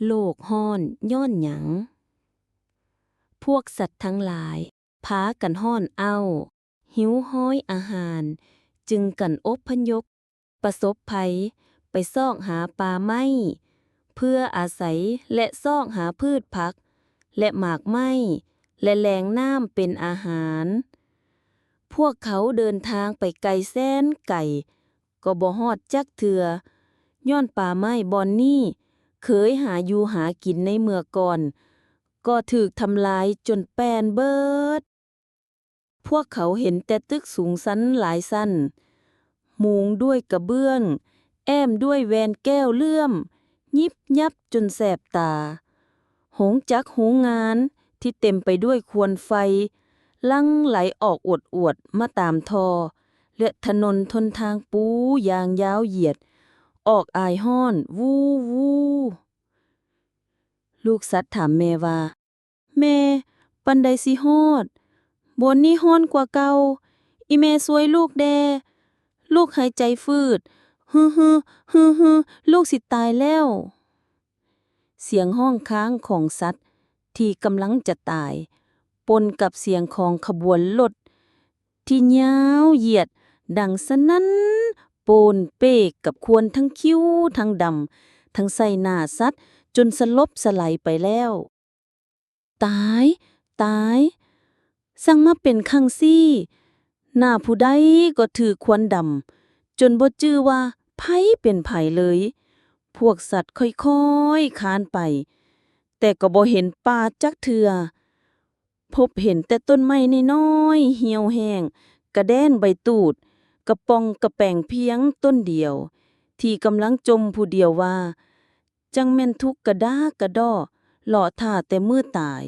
ໂລກຮ້ອນຍ້ອນຫຍັງ? ພວກສັດທັງຫຼາຍພາກັນຮ້ອນເອົ້າ, ຫິວໂຫຍອາຫານ, ຈຶ່ງກັນອົບພະຍົບ, ປະສົບໄພ, ໄປຊອກຫາປ່າໄມ້ ເພື່ອອາໄສ ແລະ ຊອກຫາພືດຜັກ ແລະ ໝາກໄມ້ ແລະ ແຫຼ່ງນ້ຳເປັນອາຫານ. ພວກເຂົາເດີນທາງໄປໄກແສນໄກ ກໍບໍ່ຮອດຈັກເທື່ອ, ຍ້ອນປ່າໄມ້ບ່ອນນີ້ເຄີຍຫາຢູ່ຫາກິນໃນເມື່ອກ່ອນ ກໍຖືກທຳລາຍຈົນແປ່ນເບີດ. ພວກເຂົາເຫັນແຕ່ຕຶກສູງຊັນຫຼາຍຊັ້ນ, ມຸງດ້ວຍກະເບື້ອງ, ແອ້ມດ້ວຍແວ່ນແກ້ວເຫຼື້ອມ, ຍິບຍັບຈົນແສບຕາ. ໂຮງຈັກໂຮງງານທີ່ເຕັມໄປດ້ວຍຄວັນໄຟ ຫຼັ່ງໄຫຼອອກອວດໆມາຕາມທໍ່ ແລະ ຖະໜົນຫົນທາງປູຢ່າງຍາວຢຽດ, ອອກອາຍຮ້ອນ ວູ ວູ. ລູກສັດຖາມແມ່ວ່າ, ແມ່, ປານໃດຊິຮອດ? ບ່ອນນີ້ຮ້ອນກວ່າເກົ່າ. ອີ່ແມ່ຊ່ວຍລູກແດ່. ລູກຫາຍໃຈຝືດ. ຮືໆ, ຮືໆ, ລູກຊິຕາຍແລ້ວ. ສຽງຮ້ອງຄ້າງຂອງສັດທີ່ກຳລັງຈະຕາຍ ປົນກັບສຽງຂອງຂະບວນລົດທີ່ຍາວຢຽດ ດັງສະໜັ່ນໂປນເປກັບຄວັນທັງຄິ້ວທັງດຳ ທັງໃສ່ໜ້າສັດ ຈົນສະຫຼົບສະໄຫຼໄປແລ້ວ. ຕາຍ! ຕາຍ! ຊ່າງມາເປັນຄັ້ງຊີ້! ໜ້າຜູ້ໃດກໍຖືກຄວັນດຳ ຈົນບໍ່ຈື່ວ່າໃຜເປັນໃຜເລີຍ. ພວກສັດຄ່ອຍໆຄານໄປ, ແຕ່ກໍບໍ່ເຫັນປ່າຈັກເທື່ອ. ພົບເຫັນແຕ່ຕົ້ນໄມ້ນ້ອຍໆ ຫ່ຽວແຫ້ງ ກະແດນໃບຕູດ ກະປ່ອງກະແປງພຽງຕົ້ນດຽວ ທີ່ກຳລັງຈົ່ມຜູ້ດຽວວ່າ ຈັ່ງແມ່ນທຸກກະດາກະດໍ້ ລໍຖ້າແຕ່ມື້ຕາຍ.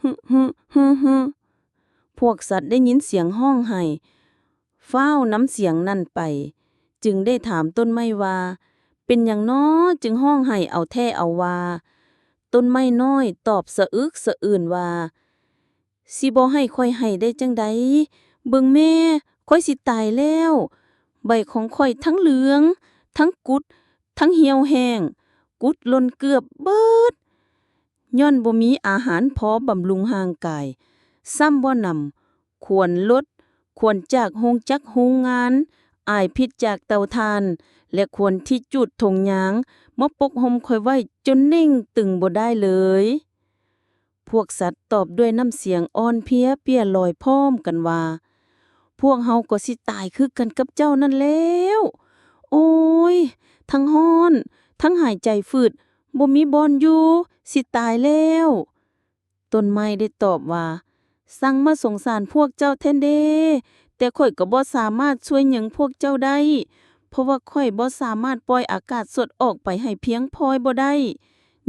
ຮຶ ຮຶ ຮຶ ຮຶ. ພວກສັດໄດ້ຍິນສຽງຮ້ອງໄຫ້ ຟ້າວນຳສຽງນັ້ນໄປ, ຈຶ່ງໄດ້ຖາມຕົ້ນໄມ້ວ່າ ເປັນຫຍັງນໍຈຶ່ງຮ້ອງໄຫ້ເອົາແທ້ເອົາວ່າ? ຕົ້ນໄມ້ນ້ອຍຕອບສະອຶກສະອືນວ່າ ຊິບໍ່ໃຫ້ຂ້ອຍໄຫ້ໄດ້ຈັ່ງໃດ? ເບິ່ງແມ້, ຂ້ອຍຊິຕາຍແລ້ວ. ໃບຂອງຂ້ອຍທັງເຫຼືອງ, ທັງກຸດ, ທັງຫ່ຽວແຫ້ງ, ກຸດຫຼົ່ນເກືອບເບີດ. ຍ້ອນບໍ່ມີອາຫານພໍບຳລຸງຮ່າງກາຍ, ຊ້ຳບໍ່ໜຳ ຄວັນລົດ, ຄວັນຈາກໂຮງຈັກໂຮງງານ, ອາຍພິດຈາກເຕົາຖ່ານ ແລະ ຄວັນທີ່ຈູດຖົງຍາງ ມາປົກຫົ່ມຂ້ອຍໄວ້ຈົນເໜັງຕຶງບໍ່ໄດ້ເລີຍ. ພວກສັດຕອບດ້ວຍນ້ຳສຽງອ່ອນເພຍເປຍລອຍພ້ອມກັນວ່າ, ພວກເຮົາກໍຊິຕາຍຄືກັນກັບເຈົ້ານັ້ນແລ້ວ. ໂອ້ຍ! ທັງຮ້ອນ, ທັງຫາຍໃຈຝືດ, ບໍ່ມີບ່ອນຢູ່, ຊິຕາຍແລ້ວ. ຕົ້ນໄມ້ໄດ້ຕອບວ່າ, ຊ່າງມາສົງສານພວກເຈົ້າແທ້ເດ, ແຕ່ຂ້ອຍກໍບໍ່ສາມາດຊ່ວຍຫຍັງພວກເຈົ້າໄດ້, ເພາະວ່າຂ້ອຍບໍ່ສາມາດປ່ອຍອາກາດສົດອອກໄປໃຫ້ພຽງພໍບໍ່ໄດ້,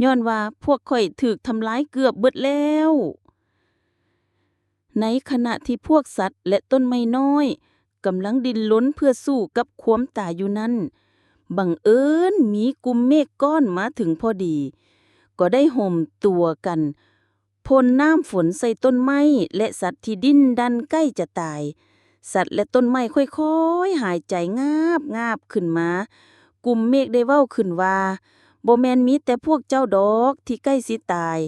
ຍ້ອນວ່າພວກຂ້ອຍຖືກທຳລາຍເກືອບເບິດແລ້ວ. ໃນຂະນະທີ່ພວກສັດ ແລະ ຕົ້ນໄມ້ນ້ອຍ ກຳລັງດີ້ນລົນເພື່ອສູ້ກັບຄວາມຕາຍຢູ່ນັ້ນ, ບັງເອີນມີກຸ່ມເມກກ້ອນມາເຖິງພໍດີ, ກໍໄດ້ໂຮມຕົວກັນພົ່ນນ້ຳຝົນໃສ່ຕົ້ນໄມ້ ແລະ ສັດທີ່ດີ້ນດັນໃກ້ຈະຕາຍ. ສັດ ແລະ ຕົ້ນໄມ້ຄ່ອຍໆຫາຍໃຈງາບໆຂຶ້ນມາ. ກຸ່ມເມກໄດ້ເວົ້າຂຶ້ນວ່າ, ບໍ່ແມ່ນມີແຕ່ພວກເຈົ້າດອກທີ່ໃກ້ຊິຕາຍ,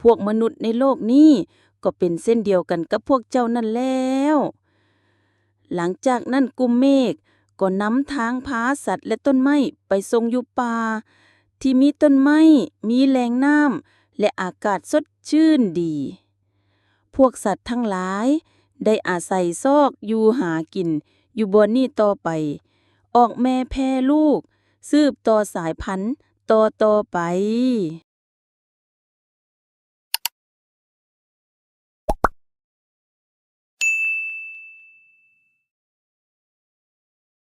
ພວກມະນຸດໃນໂລກນີ້ກໍເປັນເຊັ່ນດຽວກັນກັບພວກເຈົ້ານັ້ນແລ້ວ. ຫຼັງຈາກນັ້ນກຸ່ມເມກກໍນຳທາງພາສັດ ແລະ ຕົ້ນໄມ້ໄປສົ່ງຢູ່ປ່າທີ່ມີຕົ້ນໄມ້, ມີແຫຼ່ງນ້ຳ ແລະ ອາກາດສົດຊື່ນດີ. ພວກສັດທັງຫຼາຍໄດ້ອາໄສຊອກຢູ່ຫາກິນຢູ່ບ່ອນນີ້ຕໍ່ໄປ, ອອກແມ່ແຜ່ລູກ, ສືບຕໍ່ສາຍພັນຕໍ່ໆໄປ.